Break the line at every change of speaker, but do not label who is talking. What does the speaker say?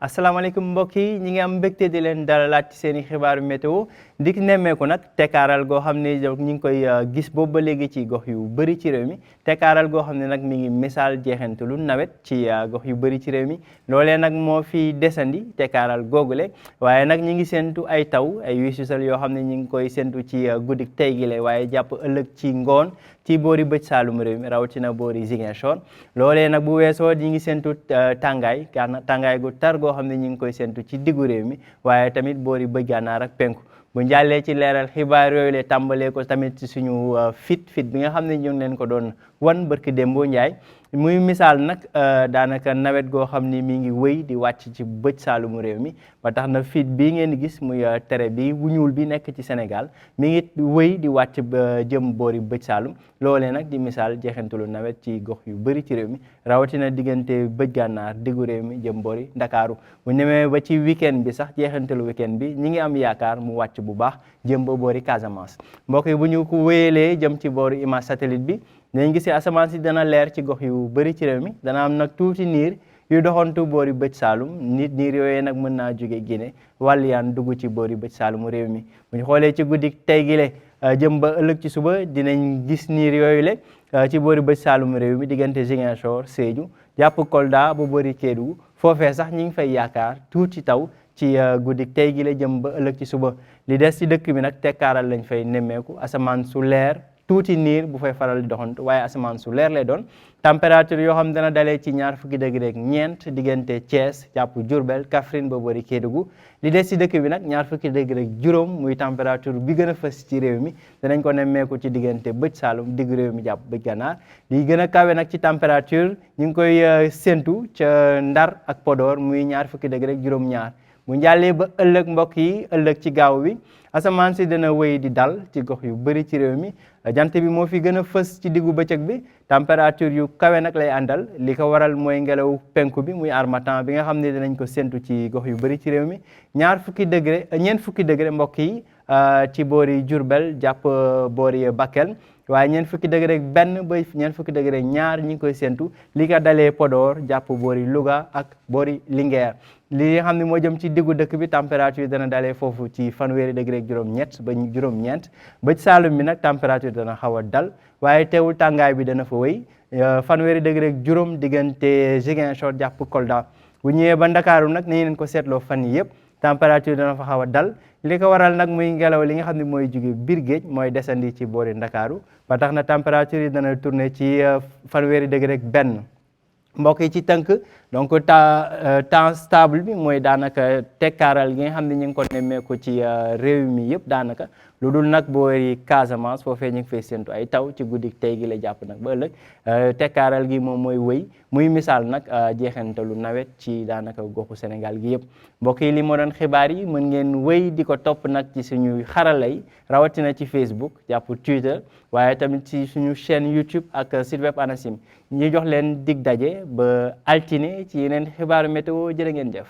asalaamaaleykum mbokk yi ñi ngi am mbégte di leen dalalaat ci seen i xibaaru météo dik nemmeeku nag tekkaaral goo xam ne ñu ngi koy gis boobu ba léegi ci gox yu bëri ci réew mi tekkaaral goo xam ne nag mi ngi misaal jeexantalu nawet ci gox yu bëri ci réew mi loolee nag moo fi desandi tekkaaral googule waaye nag ñi ngi séntu ay taw ay wisuusal yoo xam ne ñi ngi koy séntu ci guddik tey gi la waaye jàpp ëllëg ci ngoon ci boori bëj saalum réew mi rawatina boori Ziguinchor loolee nag bu weesoo ñi ngi séntu tàngaay gu tar goo xam ne ñi ngi koy séntu ci diggu réew mi waaye tamit boori bëj gànnaar ak penku bu njàllee ci leeral xibaar yooyu le tàmbalee ko tamit ci suñu fit bi nga xam ne ñu ngi leen ko doon wan barki Dembo Njaay muy misaal nag daanaka nawet goo xam ni mi ngi wëy di wàcc ci bëj saalumu réew mi ba tax na fit bii ngeen di gis muy tere bi bu ñuul bi nekk ci Sénégal mi ngi wëy di wàcc jëm boori bëj saalum loolee nag di misaal jeexantalu nawet ci gox yu bëri ci réew mi rawatina diggante bëj gànnaar diggu réew mi jëm boori Ndakaaru bu ñemee ba ci weekend bi sax jeexantalu weekend bi ñi ngi am yaakaar mu wàcc bu baax jëm ba boori Casamance mbokk yi bu ñu ko wéyalee jëm ci boori image satellite bi dinañ gis asamaan si dana leer ci gox yu bëri ci réew mi dana am nag tuuti niir yu doxantu boori bëj saalum niir yooyee nag mën naa jóge Guinée wàlliyaan dugg ci boori bëj saalum réew mi bu ñu xoolee ci guddi tey gi le jëm ba ëllëg ci suba dinañ gis niir yooyu le ci boori bëj saalum réew mi diggante Ziguinchor Sédhiou jàpp Kolda ba boori Kédougou foofee sax ñi ngi fay yaakaar tuuti taw ci guddi tey gi le jëm ba ëllëg ci suba li des ci dëkk bi nag tekkaaral lañ fay nemmeeku asamaan su leer tuuti niir bu fay faral di doxantu waaye asamaan su leer lay doon température yoo xam dana dalee ci 20 degré ak ñeent diggante Thiès jàpp Diourbel Kaffrine ba boori Kédougou li des ci dëkk bi nag 20 degré ak juróom muy température bi gën a fës ci réew mi danañ ko nemmeeku ci diggante bëj saalum digg réew mi jàpp bëj gànnaar li gën a kawe nag ci température ñu ngi koy séntu ca Ndar ak Podor muy 20 degré ak juróom-ñaar bu njàllee ba ëllëg mbokk yi ëllëg ci gaaw bi asamaan si dana wéy di dal ci gox yu bëri ci réew mi jant bi moo fi gën a fës ci diggu bëccëg bi température yu kawe nag lay àndal li ko waral mooy ngelaw penku bi muy harmattan bi nga xam ne dinañ ko séntu ci gox yu bëri ci réew mi ñeent fukki degré mbokk yi ci boori Diourbel jàpp boori Bakel waaye 20 degré ak benn ba 20 degré ak ñaar ñi ngi koy séntu li ko dalee Podor jàpp boori Louga ak boori Linguère li nga xam ne moo jëm ci diggu dëkk bi température dana dalee foofu ci 30 degré ak juróom-ñett ba juróom-ñeent bëj saalum bi nag température dana xaw a dal waaye teewul tàngaay bi dana fa wéy 30 degré ak juróom diggante Ziguinchor jàpp Kolda bu ñëwee ba Ndakaaru nag ni leen ko seetloo fan yi yëpp température dana fa xaw a dal li ko waral nag muy ngelaw li nga xam ne mooy jóge biir géej mooy desandi ci boori Ndakaaru ba tax na température yi dana tourné ci 30 degré ak benn mbokk yi ci tënk donc temps stable bi mooy daanaka tekkaaral gi nga xam ne ñu ngi ko nemmeeku ci réew mi yëpp daanaka lu dul nag boori Casamance foofee ñu ngi fay séntu ay taw ci guddi tey gi la jàpp nag ba ëllëg tekkaaral gi moom mooy wëy muy misaal nag jeexantalu nawet ci daanaka goxu Sénégal gi yëpp mbokk yi li moo doon xibaar yi mën ngeen wëy di ko topp nag ci suñuy xarala yi rawatina ci Facebook jàpp Twitter waaye tamit ci suñu chaîne YouTube ak site web ANACIM ñi jox leen dig daje ba altine ci yeneen xibaaru météo jërë ngeen jëf